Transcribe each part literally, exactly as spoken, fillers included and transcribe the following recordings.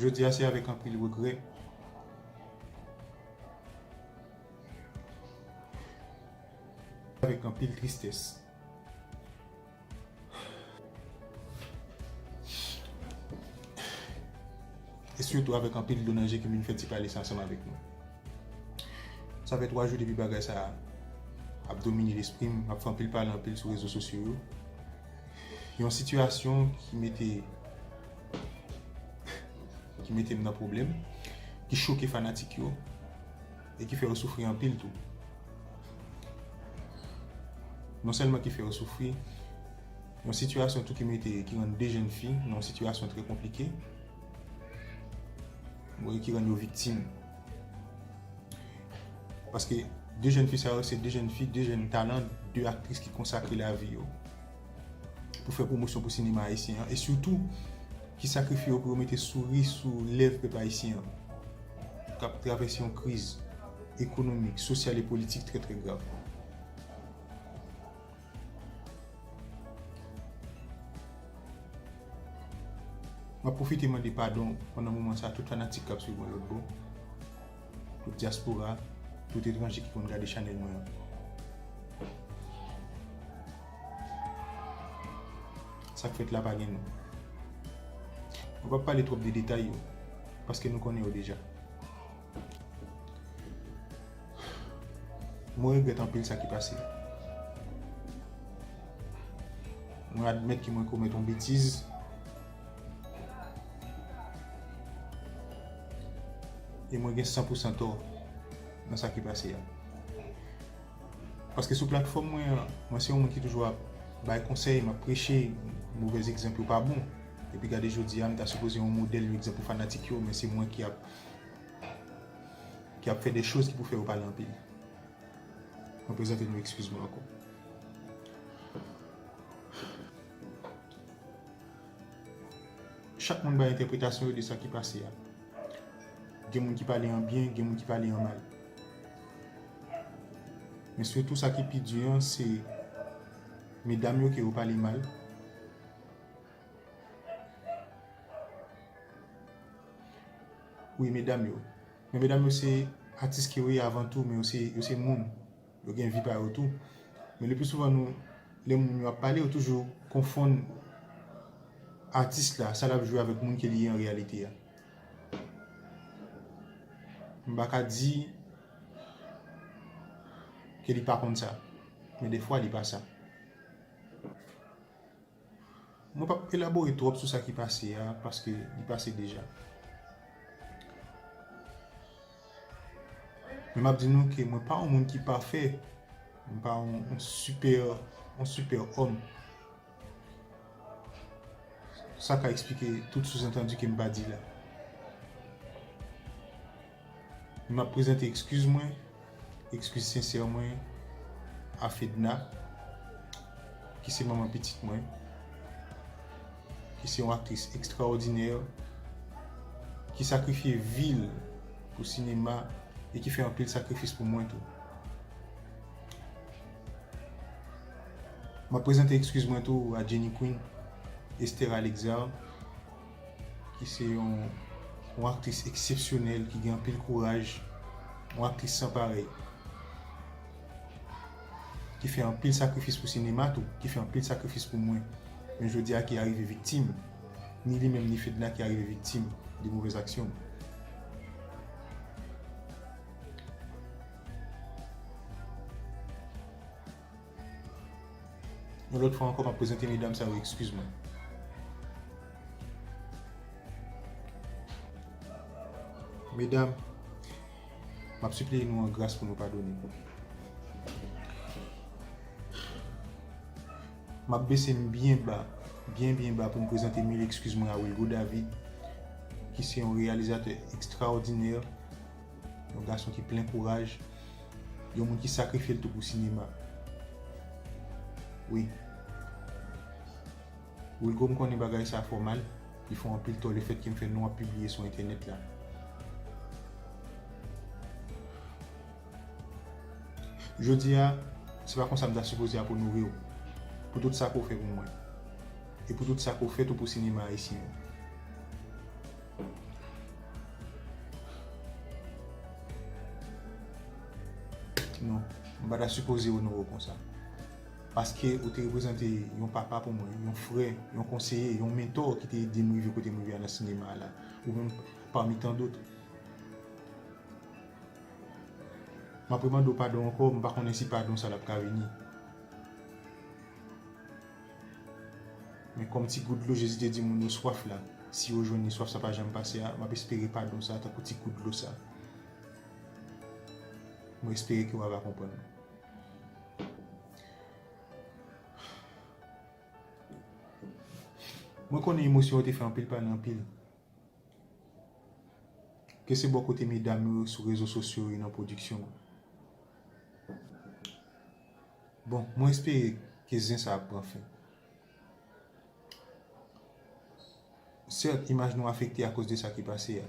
Jodi a, se avèk anpil regrè, avèk anpil tristès, e sitou avèk anpil dlo nan je ke m vin fè ti pale sa ansanm avèk nou. Sa fè twa jou depi bagay sa a ap domine lespri m, m ap fè anpil pale anpil sou rezo sosyo yo. Yon sitiyasyon ki mete, ki mete m nan pwoblèm, ki choke fanatik yo, e ki fè yo soufri anpil tou. Non sèlman ki fè yo soufri, yon sitiyasyon tou ki mete, ki rann de jèn fi nan yon sitiyasyon trè konplike, bon, e ki rann yo viktim. Paske de jèn fi sa yo, se de jèn fi, de jèn talan, de aktris ki konsakre lavi yo pou fè pwomosyon pou sinema ayisyen an, e sitou ki sakrifye yo pou yo mete souri sou lèv pèp ayisyen an, k ap travèse yon kriz ekonomik, sosyal e politik trè, trè grav. M ap pwofite mande padon pandan moman sa a tout fanatik k ap swiv mwen lòt bò, tout dyaspora, tout etranje ki konn gade chanèl mwen an. Sa k fèt la pa gen non. Mwen p ap pale twòp de detay yo, paske nou konnen yo deja. Mwen regrèt anpil sa ki pase. Mwen admèt ke mwen komèt yon betiz. E mwen gen san pou san tò nan sa ki pase a. Paske sou platfòm mwen an, mwen se yon moun ki toujou ap bay konsèy, m ap preche, movèz egzanp yo pa bon. Epi gade jodi a, m ta sipoze yon modèl, yon egzanp pou fanatik yo, men se mwen ki ap ki ap fè de choz ki pou fè yo pale anpil. Mwen prezante nou ekskiz mwen ankò. Chak moun bay entèpretasyon yo de sa ki pase a. Gen moun ki pale an byen, gen moun ki pale an mal. Men sitou sa ki pi di an, se medam yo ke yo pale mal. Wi, medam yo. Men medam yo se atis ke yo ye avan tou, men yo se, yo se moun. Yo gen vi pa yo tou. Men le pli souvan nou, lè moun yo ap pale, yo toujou konfonn atis la, sa l ap jwe avèk moun ke li ye an reyalite a. M pa ka di ke li pa konn sa, men defwa li pa sa. Mwen p ap elabore twòp sou sa ki pase a, paske li pase deja. Men m ap di nou ke mwen pa yon moun ki pafè, mwen pa yon, yon sipè, yon sipè òm. Sa ka eksplike tout souzantandi ke m pa di la. M ap prezante ekskiz mwen, ekskiz sensè mwen a Fedna, ki se manman pitit mwen, ki se yon aktris ekstraòdinè, ki sakrifye vi l pou sinema e ki fè anpil sakrifis pou mwen tou. M ap prezante ekskiz mwen tou a Jenny Queen, Esther Alexard, ki se yon, yon aktris eksepsyonèl, ki gen anpil kouraj, yon aktris san parèy, ki fè anpil sakrifis pou sinema tou, ki fè anpil sakrifis pou mwen. Men jodi a ki arive viktim, ni li menm ni Fedna ki arive viktim de movèz aksyon m. Yon lòt fwa ankò, m ap prezante medam sa yo ekskiz mwen. Medam, m ap sipliye nou an gras pou nou padone m. M ap bese m byen ba, byen, byen ba pou m prezante mil ekskiz mwen a Wilgo David, ki se yon reyalizatè ekstraòdinè, yon gason ki plen kouraj, yon moun ki sakrifye l tou pou sinema. Wi. Wilgo, m konnen bagay sa fè w mal, li fè w anpil tò lefètke m fè non w ap pibliye sou entènèt la. Jodi a, se pa konsa m ta sipoze ap onore w, pou tout sa ke w fè pou mwen, e pou tout sa ke w fè tou pou sinema ayisyen an. Non, m pa ta sipoze onore w konsa. Paske ou te reprezante yon papa pou mwen, yon frè, yon konseye, yon mentò ki te ede m rive kote m rive a nan sinema a la. Ou menm pami tan dòt. M ap remande w padon ankò, m pa konnen si padon sa l ap ka vini. Men kòm ti gout dlo Jezi te di moun yo swaf la, si yo jwenn li, swaf sa pa janm pase a, m ap espere padon sa tankou ti gout dlo sa. Mwen espere ke w ava konprann mwen. Mwen konnen emosyon yo te fè anpil pale anpil. Ke se bò kote medam yo sou rezo sosyo e nan pwodiksyon an. Bon, mwen espere ke zen sa ap pran fen. Sèt, imaj nou afekte akoz de sa ki pase a.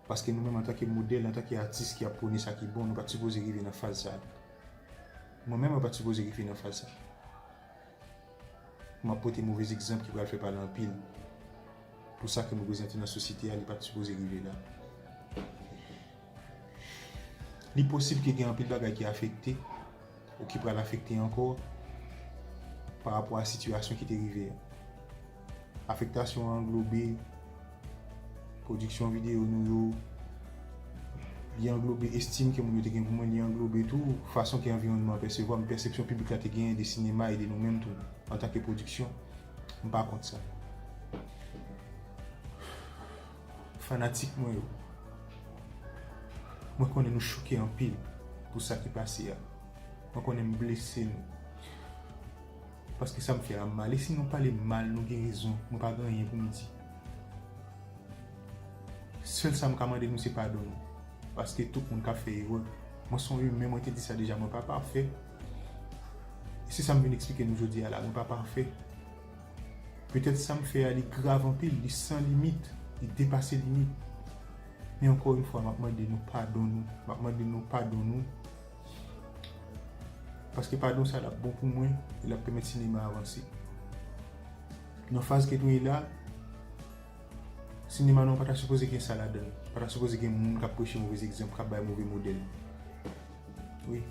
Paske nou menm antanke modèl, antanke atis ki ap pwone sa ki bon, nou pa t sipoze rive nan faz sa. Mwen menm, mwen pa t sipoze rive nan faz sa. M ap pote movez egzanp ki pral fè pale anpil. Pou sa ke nou prezante nan sosyete a, li pa t sipoze rive la. Li posib ke gen anpil bagay ki afekte, ou ki pral afekte ankò, pa rapò a sitiyasyon ki te rive a. Afektasyon an anglobe pwodiksyon videyo nou yo, li anglobe estim ke moun yo te gen pou mwen, li anglobe tou fason ke anviwònman an pèsevwa m, pèsepsyon piblik la te genyen de sinema e de nou menm tou, antanke pwodiksyon. M pa kont sa. Fanatik mwen yo, mwen konnen nou choke anpil pou sa ki pase a. Mwen konnen m blese nou. Paske sa m fè a mal. E si nou pale m mal, nou gen rezon. Mwen pa gen anyen pou m di. Sèl sa m ka mande nou se padon nou. Paske tout moun ka fè erè. Mwen se yon imen, mwen te di sa deja, mwen pa pafè. E se sa m vin eksplike nou jodi a la, mwen pa pafè. Petèt sa m fè a, li grav anpil, li san limit, li depase limit. Men ankò yon fwa, m ap mande nou padon nou. M ap mande nou padon nou. Paske padon sa l ap bon pou mwen, e l ap pèmèt sinema a avanse. Nan faz ke nou ye la, sinema nou an pa ta sipoze gen sa ladan l. Pa ta sipoze gen moun k ap preche movez egzanp, k ap bay move modèl. Wi.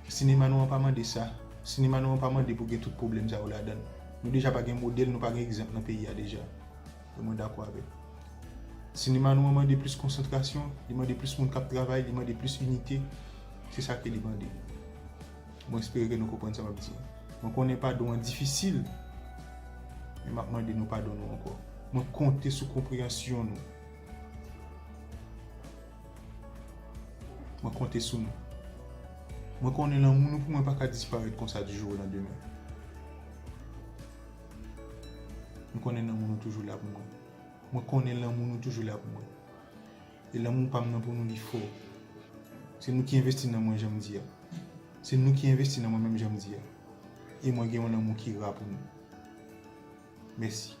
Sinema nou an pa mande sa. Sinema nou an pa mande pou gen tout pwoblèm sa yo ladan l. Nou deja pa gen modèl, nou pa gen egzanp nan peyi a deja. E mwen dakò avè l. Sinema nou an mande plis konsantrasyon, li mande plis moun k ap travay, li mande plis inite. Se sa ke li mande. Mwen espere ke nou konprann sa m ap di. Mwen konnen padon an difisil, men m ap mande nou padon nou ankò. Mwen konte sou konpreyansyon nou. Mwen konte sou nou. Mwen konnen lanmou nou pou mwen pa ka disparèt konsa du jour au lendemain. Mwen konnen lanmou nou toujou la pou mwen. Mwen konnen lanmou nou toujou la pou mwen. E lanmou pa m nan pou nou li fò. Se nou ki envesti nan mwen jan m di a. Se nou ki envesti nan mwen menm jan m di a. E mwen gen yon lanmou ki ra pou nou. Mèsi.